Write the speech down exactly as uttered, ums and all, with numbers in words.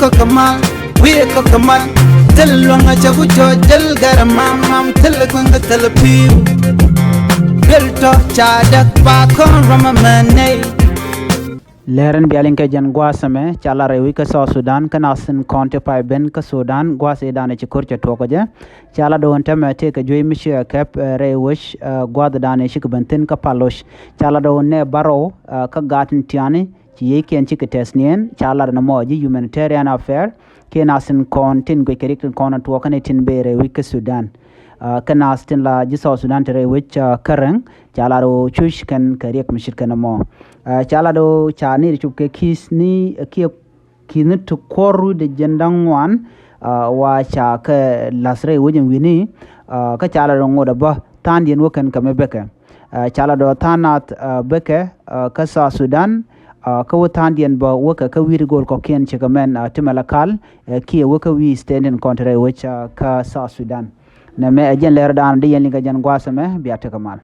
Kɔk kɛ mal, wi̱i̱ kɔk kɛ mal. Thil luäŋ a cɛ ku cɔ jäl gɛr mam mam, thil kueŋ kɛ thil pi̱i̱u. Duel tɔ ca däk ba kɔn rɔm ɛmɛ nɛy. Lɛr in bia liŋ kɛ jɛn gua̱a̱th ɛmɛ, ca lar rɛy wec kä South Sudan, kä nath tin kɔn ti pay ben kä Sudan, gua̱a̱th ëëdan ɛ ci ko̱r cɛ tuɔɔk kɛ jɛ. Ca lar do̱n tɛmɛ tëëkɛ juey mi ciɛ kɛp, eh, rɛy wec, eh, gua̱a̱th ëëdan ɛ cikɛ ben thi̱n kä Paloc. Ca lar do̱n nɛ bärɔw, eh, kä gaat tin tiani, ci yiëëkiɛn cikɛ tɛth niɛn, ca lar nɔmɔ ji̱ humanitarian affair, kiɛ nath tin kɔn tin guic kɛ riɛk tin kɔn ɛ tuɔɔk kɛnɛ tin bëë rɛy wec kä Sudan. Ah, kä nath tin la ji̱ South Sudan te rɛy wec, ah, kä Rɛŋ, ca lar ɣöö cuc kɛn kɛ riɛk mi ce̱tkɛ nɔmɔ. Ah, ca lar ɣöö ca ni ri cop kɛ ki̱th ni, kiɛ ki̱ni ti kuɔr ruc dee jiɛn da̱ŋ ŋuan, ah, wa ca kɛ la̱th rɛy wec ɛn wi̱ni, ah, kä ca lar ɣöö ŋot ɛ bä tha̱a̱ŋdiɛn wä kɛn kɛ mi bäkɛ. Ah, ca lar ɣöö tha̱a̱ŋ nath, ah, bäkɛ, ah, kä South Sudan, ah, kä wä tha̱a̱ŋdiɛn bä wäkɛ kä wi̱i̱ ti gööl kɔ̱kiɛn cikɛ mɛn, ah, ti Malakal, eh, kiɛ wäkɛ wi̱i̱ ständin kɔn te rɛy wec, ah, kä South Sudan. Nɛmɛ ɛ jɛn lɛr dan di yɛn liŋ kɛ jɛn gua̱a̱th ɛmɛ, bia tekɛ mal.